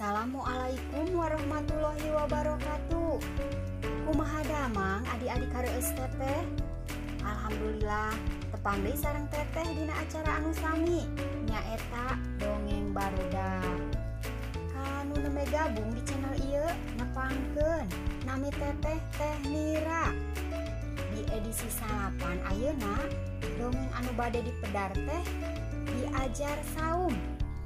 Assalamualaikum warahmatullahi wabarakatuh. Kumaha damang adik-adik kareueus teteh? Alhamdulillah tepang deui sareng teteh dina acara anu sami nyaeta Dongeng Barudak. Kanu nembe gabung di channel ieu nepangkeun nami teteh Teh Nira. Di edisi 9 ayeuna dongeng anu bade dipedar teh Diajar Saum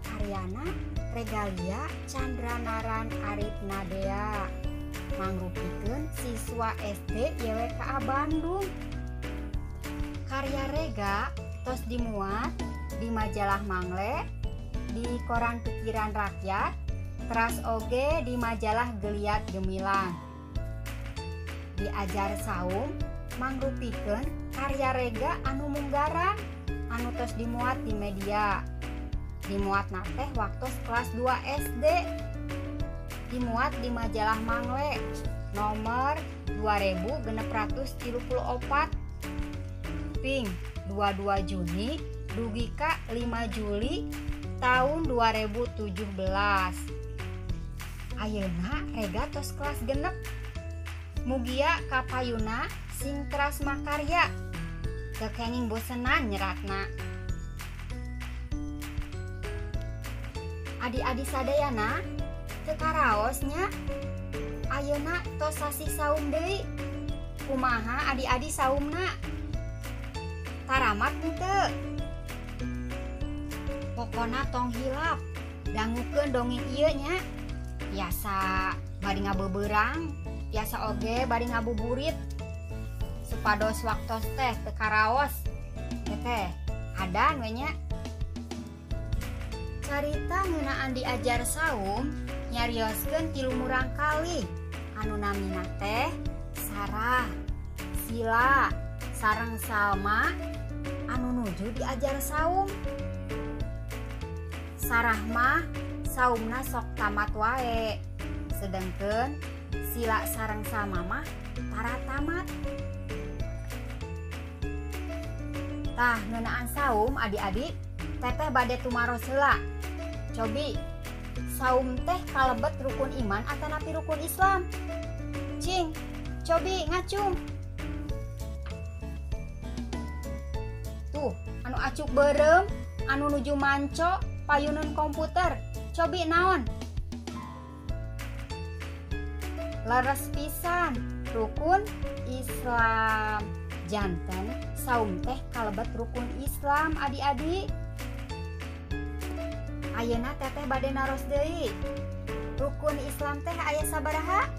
karyana Regalia Chandra Naran Arif Nadea, mangrupikeun siswa SD YWKA Bandung. Karya Rega tos dimuat di majalah Mangle, di koran Pikiran Rakyat, teras oge di majalah Geliat Gemilang. Diajar Saum mangrupikeun karya Rega anu munggaran anu tos dimuat di media. Dimuat teh waktu kelas 2 SD. Dimuat di majalah Mangle nomor 2634 ping 22 Juni dugi ka 5 Juli tahun 2017. Ayeuna Rega tos kelas 6. Mugia kapayuna sing teras makarya. Teu kenging bosenan nyeratna. Adi-adi sadayana teu karaos nya. Ayeuna tos sasih saum deui. Kumaha adi-adi saumna? Taramat henteu? Pokona tong hilap dangukeun dongeng ieu nya. Biasa bari ngabeberang, biasa oge bari ngabuburit. Supados waktos teh teu karaos. Teteh adan we nya. Carita ngeunaan Diajar Saum nyarioskeun tilu murangkalih anu namina teh Sarah, Sila, sareng Salma anu nuju diajar saum. Sarah mah saumna sok tamat wae, sedengkeun Sila sareng Salma mah tara tamat. Tah ngeunaan saum adik-adik teteh bade tumaros heula. Cobi, saum teh kalebet rukun iman atanapi rukun Islam? Cing, cobi ngacung. Tuh, anu acuk beureum, anu nuju manco, payuneun komputer. Cobi naon? Leres pisan, rukun Islam. Janten saum teh kalebet rukun Islam adik-adik. Ayeuna teteh bade naros deui. Rukun Islam teh aya sabaraha?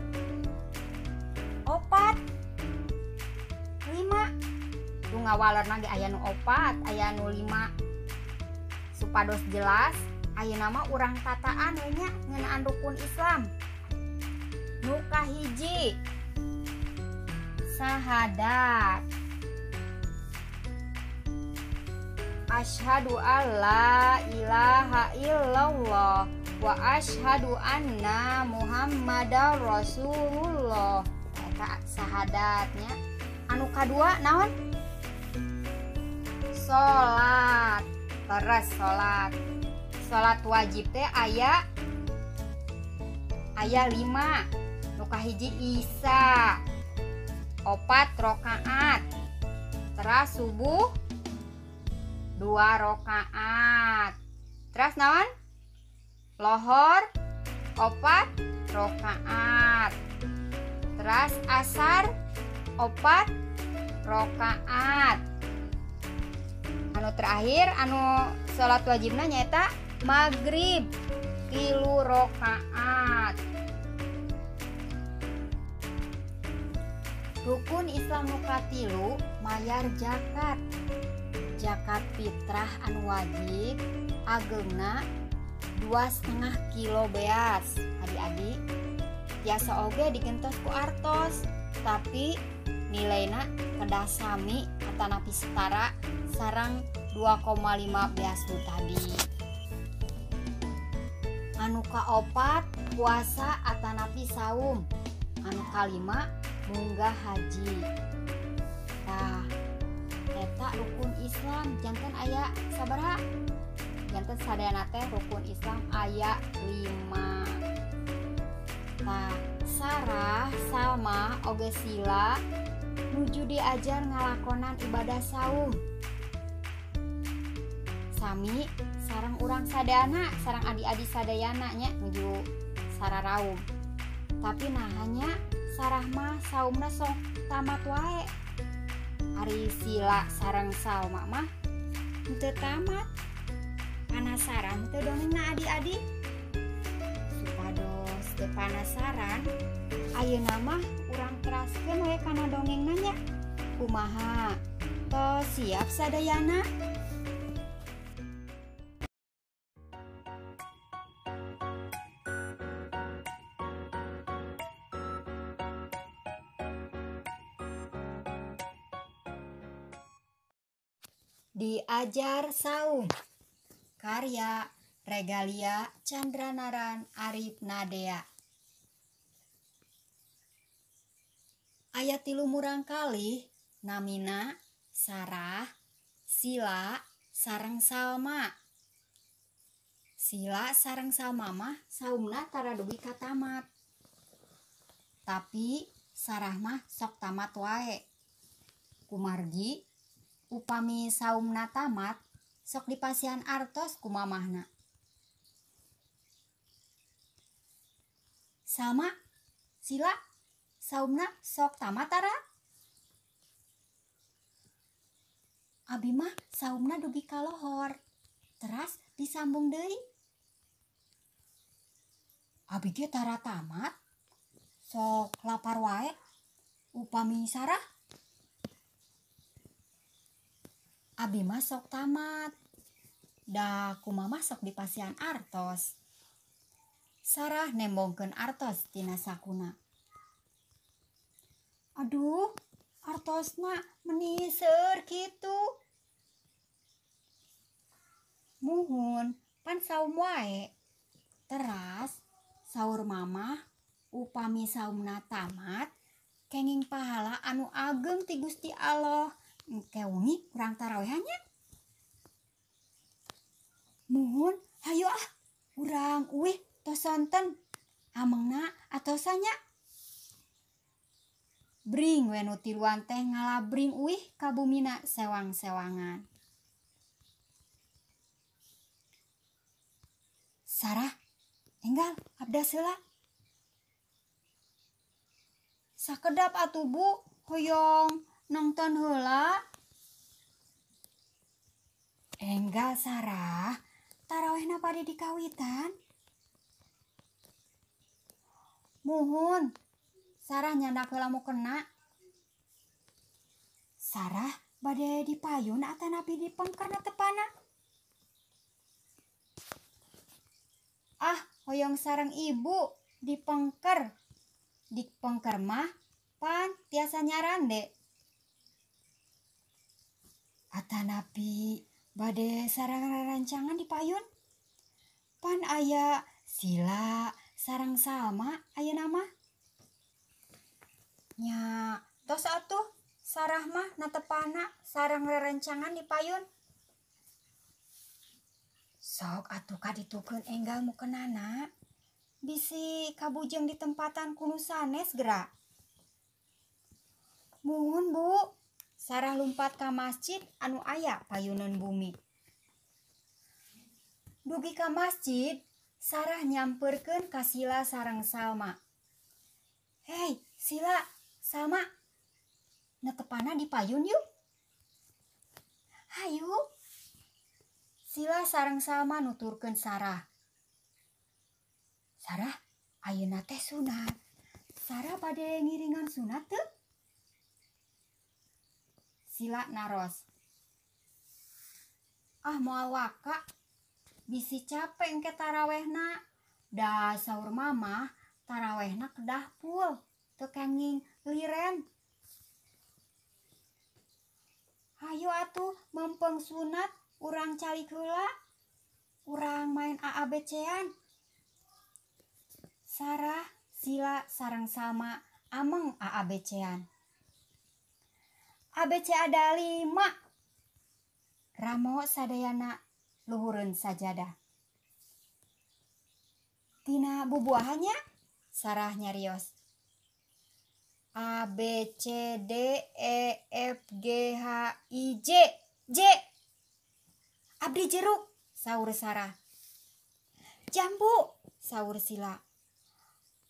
4, 5. Tuh ngawalerna ge aya nu 4, aya nu 5. Supados jelas, ayeuna mah urang tataan we nya ngeunaan rukun Islam. Nu kahiji, sahadat. Asyhadu alla ilaha illallah wa asyhadu anna Muhammadar Rasulullah. Eta sahadatnya. Anu kadua naon? Salat. Terus salat. Salat wajib teh aya 5. Nu kahiji Isya, 4 rakaat. Teras subuh 2 rakaat. Terus naon? Lohor 4 rakaat. Terus asar 4 rakaat. Anu terakhir anu salat wajibna nyaeta maghrib 3 rakaat. Rukun Islam nu katilu mayar zakat. Zakat fitrah anu wajib ageungna 2,5 kilo beas. Adik-adik biasa oge digentos ku artos, tapi nilaina kedah sami atanapi setara sareng 2,5 beas nu tadi. Anu kaopat puasa atanapi saum. Anu kalima munggah haji. Tah eta rukun Islam janten aya sabaraha? Janten sadayana teh rukun Islam aya 5. Tah, Sarah, Salma, oge Sila nuju diajar ngalakonan ibadah saum. Sami sareng urang sadayana, sareng adi-adi sadayana nya nuju sararaum. Tapi nah hanya Sarah mah saumna sok tamat wae. Ari Sila sareng Salma mah henteu tamat. Penasaran teu dongengna adi-adi? Supados teu panasaran, ayeuna mah urang teraskeun we kana dongengna nya. Kumaha? Tos siap sadayana? Diajar Saum, karya Regalia Chandranaran Arif Nadea. Aya 3 murangkalih namina Sarah, Sila, sareng Salma. Sila sareng Salma mah saumna tara dugi ka tamat. Tapi Sarah mah sok tamat wae. Kumargi upami saumna tamat sok dipasihan artos ku mamahna. Salma, Sila, saumna sok tamat tara? Abi mah saumna dugi ka lohor, teras disambung deui. Abi ge tara tamat, sok lapar wae. Upami Sarah, abi mah sok tamat, da ku mamah sok dipasihan artos. Sarah nembongkeun artos tina sakuna. Aduh, artosna meni seueur kitu. Muhun, pan saum wae. Teras saur mamah upami saumna tamat kenging pahala anu ageng ti Gusti Allah. Engke wengi urang tarawehan nya. Muhun, hayu ah, urang uih tos sonten. Amengna atosan nya. Bring we nu tiluan teh ngalabring uih ka bumina sewang-sewangan. Sarah, enggal abdas heula. Sakedap atuh Bu, hoyong nonton heula. Enggal Sarah, tarawehna bade dikawitan. Muhun, Sarah nyandak heula mukena. Sarah bade dipayun atanapi dipengkerna tepana. Ah, hoyong sareng ibu dipengker. Dipengker mah pan tiasa nyarande. Atanapi bade sareng rerencangan dipayun. Pan aya Sila sareng Salma ayeuna mah. Nya tos atuh Sarah mah natepana sareng rerencangan dipayun. Sok atuh kaditukeun enggal mukenana. Bisi kabujeng di tempatan kunu sanes gerak. Muhun Bu, Sarah lumpat ka masjid anu aya payunan bumi. Dugi ka masjid, Sarah nyamperkeun ka Sila sareng Salma. Hei, Sila, Salma, netepana di payun yuk. Hayu. Sila sareng Salma nuturkeun Sarah. Sarah, ayeuna teh sunat. Sarah bade ngiringan sunat teu? Sila naros. Ah, moal waka. Bisi capek engke tarawehna. Da saur mamah tarawehna kedah pul, teu kenging liren. Hayu atuh mempeng sunat urang calik heula. Urang main AABC-an. Sarah, Sila, sareng Salma ameng AABC-an. ABC ada 5. Ramo sadayana luhureun sajadah. Tina bubuahan nya? Sarah nyarios. A B C D E F G H I J J. Abdi jeruk, saur Sarah. Jambu, saur Sila.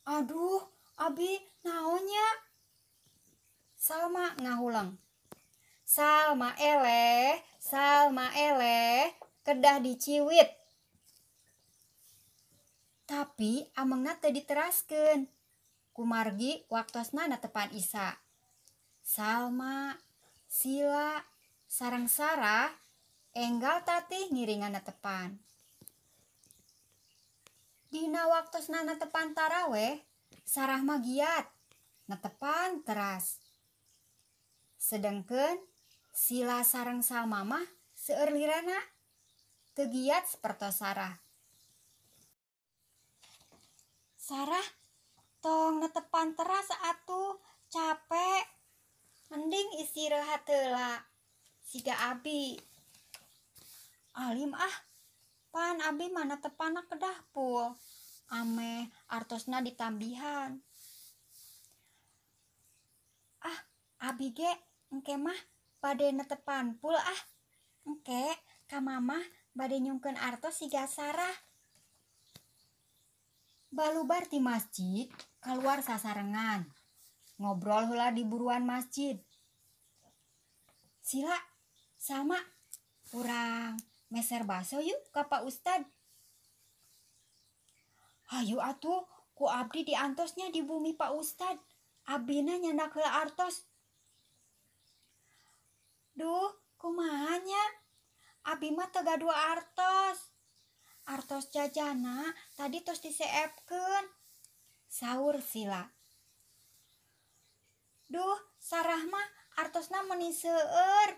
Aduh, abi naonnya? Salma ngahuleng. Salma eleh, kedah diciwit. Tapi amengna teu diteraskeun. Kumargi waktosna netepan Isa. Salma, Sila, sareng Sarah enggal tatih ngiringan netepan. Dina waktosna netepan taraweh, Sarah mah giat netepan teras. Sedengkeun Sila sareng Salma mah seueur lirana teu giat sapertos Sarah. Sarah tong netepan teras atuh, capek. Mending istirahat heula siga abi. Alim ah, pan abi mah netepanna kedah pul. Ameh artosna ditambihan. Ah, abi ge engke mah bade netepan pul ah. Engke ka mamah bade nyungkeun artos siga Sarah. Balubar ti masjid kaluar sasarengan. Ngobrol heula di buruan masjid. Sila, Salma, urang meser baso yuk ka Pak Ustad. Hayu atuh, ku abdi diantosnya di bumi Pak Ustad. Abdina nyandak heula artos. Duh, kumaha nya? Abi mah teu gaduh artos. Artos jajana tadi tos diseepkeun, saur Sila. Duh, Sarah mah artosna meuni seueur.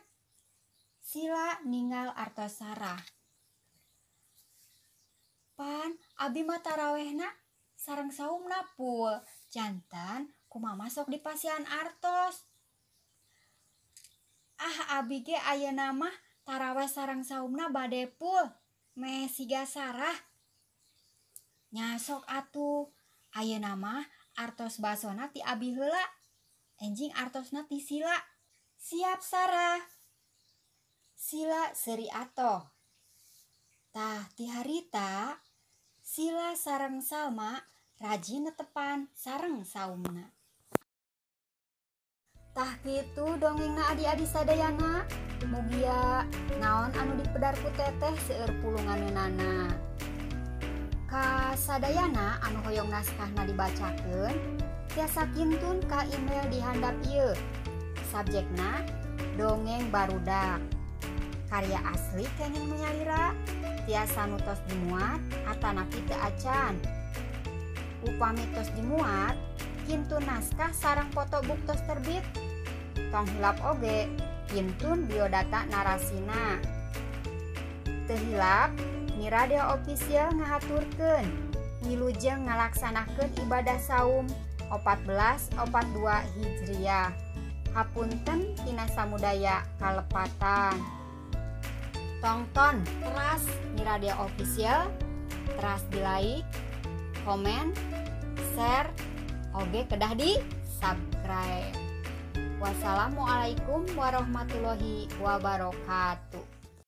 Sila ninggal artos Sarah. Pan abi mah tarawehna sareng saumna pul, jantan kumaha sok dipasihan artos. Ah, abi ge ayeuna mah taraweh sareng saumna bade pul. Meh siga Sarah. Nyasok atuh, ayeuna mah artos basona ti abi heula. Enjing artosna ti Sila. Siap Sarah. Sila seuri atoh. Tah ti harita Sila sareng Salma rajin netepan sareng saumna. Tah kitu dongengna adi-adi sadayana. Mugia naon anu dipedar ku teteh seueur pulunganeunana. Ka sadayana anu hoyong naskahna dibacakeun tiasa kintun ka email di handap ieu. Subjekna dongeng barudak. Karya asli kenging menyalira tiasa nu tos dimuat atanapi teu acan. Upami tos dimuat kintun naskah sareng foto buktos terbit. Tong hilap oge kintun biodata narasina. Teu hilap Miradia Official ngahaturkeun wilujeng ngalaksanakeun ibadah saum 1442 Hijriah. Hapunten tina samudaya kalepatan. Tongton teras Miradia Official, teras di like, komen, share, oge kedah di subscribe. Wassalamualaikum warahmatullahi wabarakatuh.